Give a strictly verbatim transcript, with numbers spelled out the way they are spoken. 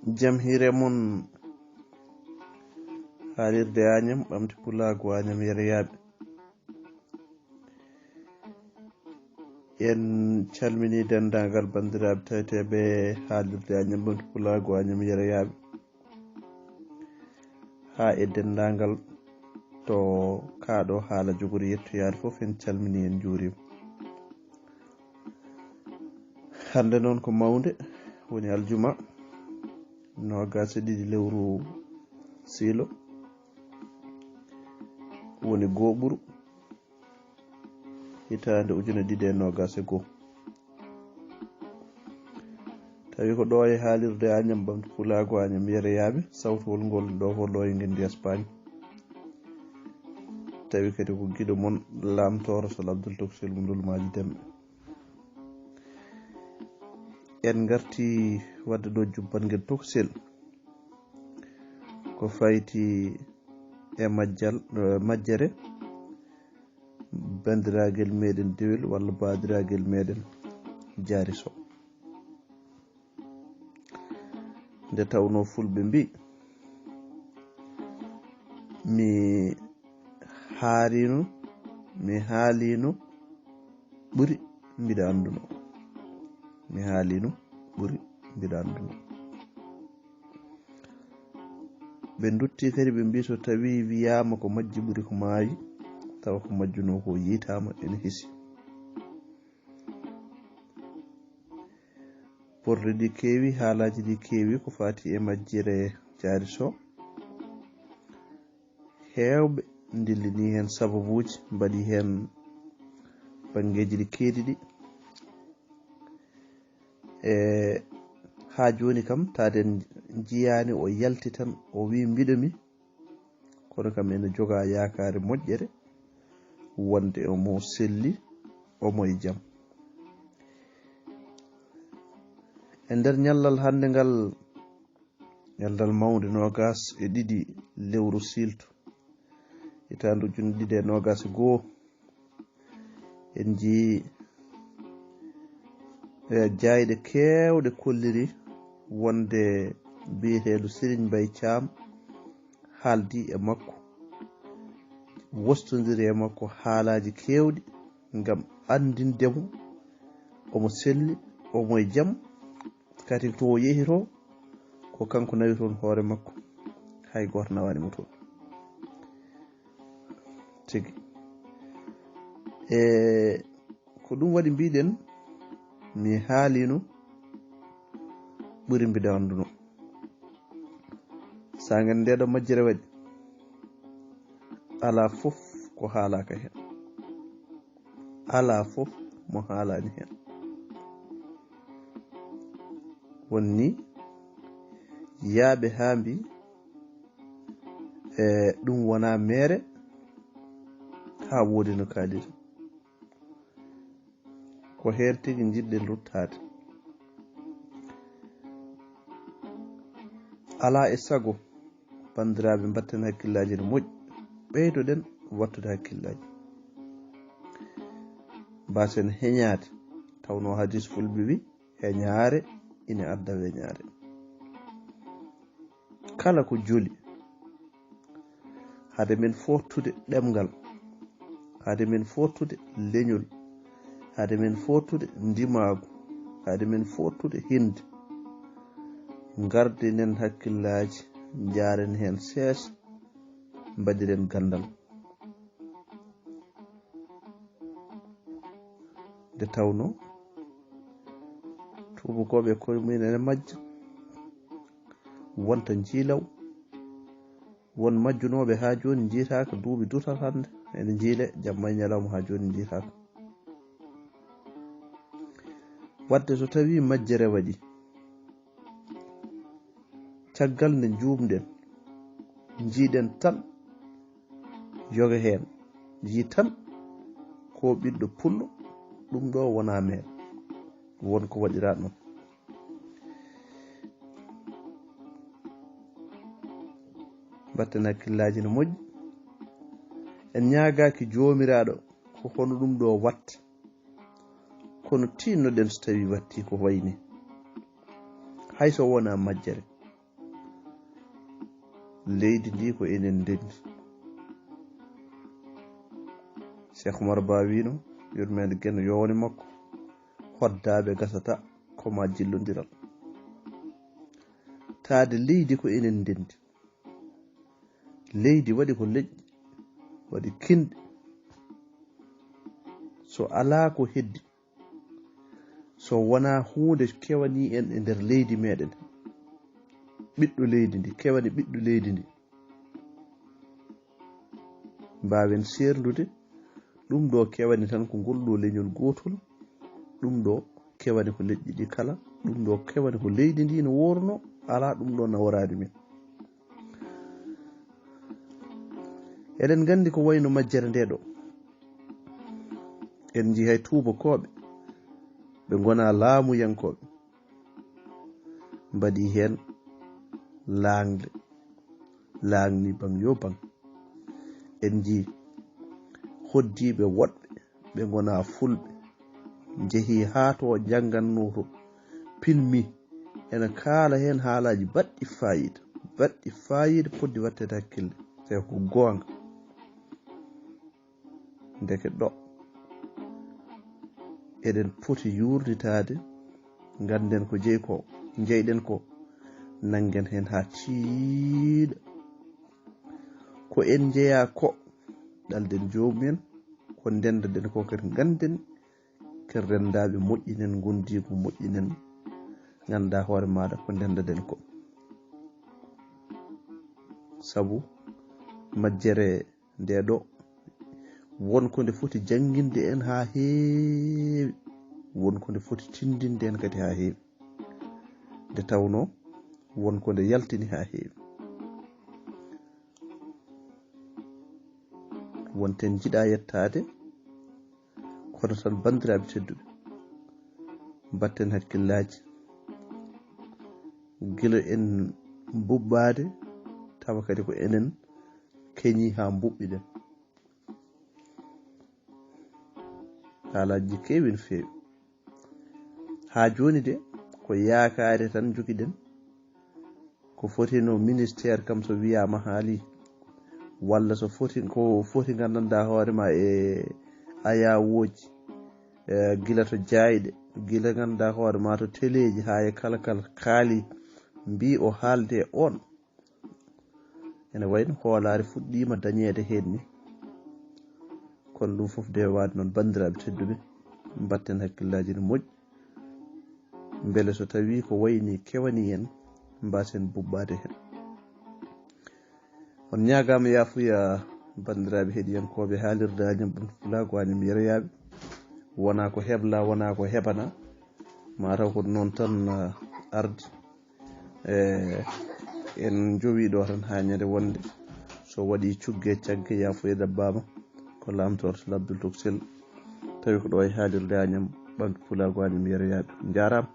Jam hiire mon. Haalirde Añam, ɓamti pulaagu Añam yereyaaɓe. En calmini denndaangal banndiraaɓe taweteeɓe haalirde Añam, ɓamti pulaagu Añam yereyaaɓe. Haa e denndaangal to kaaɗo haala jogori yettoyaade fof, en calmini, en njuurima. Hannde noon ko mawnde, woni aljuma, noogaas e ɗiɗi lewru siilo, woni gooɓuru, hitaande ujune ɗiɗi e noogaas e goo. Tawi ko ɗo e haalirde Añam, ɓamti pulaagu Añam yereyaaɓe, sawtowol ngol ɗo ko ɗo e ngenndi Espagne. Tawi kadi ko giɗo mon laamtooro Sal Abdul Tokosel mo Ndulmaaji Demɓe. En ngarti waɗde ɗo jubbangel tokosel ko fayti e majjal, eh, majjere banndiragel meɗen Dewel walla baadiragel meɗen Jaari Sow. Nde tawnoo Fulɓe mbii, mi haarino, mi haalino ɓuri mbiɗa annduno. Mi haalino ɓuri mbiɗa annduno. Ɓe ndutti kadi, ɓe mbii so tawii wiyaama ko majji ɓuri ko maayi, tawa ko majjunoo ko yiytaama ene hisi. Porɗe ɗi keewi, haalaaji ɗi keewi ko faati e majjere Jaari Sow. Heewɓe ndillini heen sababuuji, mbaɗi heen banngeeji ɗi keedi ɗi. E haa jooni kam, taaden njiyaani o yalti tan, o wii mbiɗo mi, kono kam ene jogaa yaakaare moƴƴere wonde omo selli, omo e jam. E nder ñallal hannde ngal, ñallal mawnde noogaas e ɗiɗi lewru siilto, hitaande ujunere ɗiɗi e noogaas e goo, en njii, eh, jaayɗe keewɗe kolliri wonde biyeteeɗo Serigne Mbaye Thiam haaldi e makko, wostondiri e makko haalaaji keewɗi ngam anndinde mo omo selli, omo e jam, kadi to o yehi to, ko kanko nawi toon hoore makko, hay gooto nawaani mo toon. Tigi. E ko ɗum waɗi mbiɗen, mi haalino ɓuri mbiɗa annduno. Saanga nde ɗo majjere waɗi, alaa fof ko haalaaka heen. Alaa fof mo haalaani heen. Wonni yaaɓe haa mbi, e, ɗum wonaa meere, haa woodi no kaaliri. Ko heen tigi njiɗɗen ruttaade. Alaa e sago, banndiraaɓe, mbatten hakkillaaji no moƴƴi. Ɓeydoɗen wattude hakkillaaji. Mbaasen heñaade, tawnoo hadiis Fulɓe wi, heñaare ina adda weñaare. Kala ko joli, hade men fooɗtude ɗemngal, hade men fooɗtude leñol, hade men fooɗtude ndimaagu, hade men fooɗtude hinnde, ngardinen hakkillaaji, njaaren heen seesa, mbaɗiren ganndal. Nde tawnoo tuubakooɓe e koye mumen ene majja, wonta njiilaw, won majjunooɓe haa jooni njiitaaka, duuɓi dutat hannde ene njiile, jamma e ñalawma haa jooni njiitaaka. Waɗde so tawii majjere waɗi, caggal nde njuumɗen, njiiɗen tan yoga heen, njii tan ko ɓiɗɗo pullo, ɗum ɗo wonaa meen, won ko waɗiraa ɗum. Mbatten hakkillaaji no moƴƴi. En ñaagaaki Joomiraaɗo ko hono ɗum ɗo watta. Kono tinnoɗen so tawii wattii ko wayi nii. Hay so wonaa majjere. Leydi ndi ko enen ndenndi. Cheikh Oumar Ba wino, yurmeende Geno yowani makko, hoddaaɓe gasata ko ma jillondiral. Taade leydi ko enen ndenndi. Leydi waɗi ko leƴƴi, waɗi kinɗe. So alaa ko heddi, so wonaa huunde kewani en e nder leydi meɗen, ɓiɗɗo leydi ndi, kewani ɓiɗɗo leydi ndi, mbaawen seerndude. Ɗum ɗo kewani tan ko ngol ɗo leñol gootol. Ɗum ɗo kewani ko leƴƴi ɗi kala. Ɗum ɗo kewani ko leydi ndi no worno. Alaa ɗum ɗo naworaani min. Eɗen nganndi ko wayno majjere nde ɗo. En njii hay tuubakooɓe, ɓe ngonaa laamuyankooɓe, mbaɗi heen laaŋde, laaŋni baŋ yo baŋ. En njii hoddiiɓe woɗɓe, ɓe ngonaa fulɓe, njehii haa to njannganno to, pilmi, ena kaala heen haalaaji baɗɗi faayiida, baɗɗi faayiida, potdi waɗteede hakkille, tawi ko goonga. Ndeke ɗo eɗen poti yuurnitaade, ngannden ko jeyi ko, njeyɗen ko, nanngen heen haa tiiɗa. Ko en njeyaa ko, ɗalden joomum en, ko ndenndaɗen ko kadi ngannden, ken renndaaɓe moƴƴinen, ngondiigu moƴƴinen, nganndaa hoore maaɗa ko ndenndaɗen ko. Sabu majjere nde ɗo, won ko nde foti jannginde en haa heewi, won ko nde foti tinndinde en kadi haa heewi. Nde tawnoo, won ko nde yaltini haa heewi. Wonten njiɗaa yettaade, kono tan, banndiraaɓe tedduɓe, mbatten hakkillaaji. Gila en mbuɓɓaade, tawa kadi ko enen keñi haa mbuɓɓiɗen. Haalaaji keewi no feewi. Haa jooni de, ko yaakaare tan njogiɗen. Ko foti no ministère kam so wiyaama haali, walla so foti, ko foti nganndanɗaa hoore ma e ayawooji, e gila to jaayɗe, gila nganndanɗaa hoore ma to teleeji, haa e kala kala kaali, mbi o haalde e oon. Ene wayno hoolaare fuɗɗiima dañeede heen ni. Kono ɗum fof de waade noon, banndiraaɓe tedduɓe, mbatten hakkillaaji no moƴƴi, mbele so tawii ko wayni kewani en, mbaasen buɓɓaade heen. On ñaagaama yaafuya, banndiraaɓe heɗiyankooɓe haalirde Añam Ɓamtu Pulaagu, Añam Yeroyaaɓe. Wonaa ko hebla, wonaa ko hebana, maa taw ko noon tan, ah, ardi. E, en njowi ɗo tan haa ñande wonde, so waɗi cugge cagge, yaafuya ɗabbaama, ko Laamtoor Sal Abdul Tok Sel, tawi ko ɗo e haalirde Añam Ɓamtu Pulaagu, Añam Yeroyaaɓe. Njaaraama.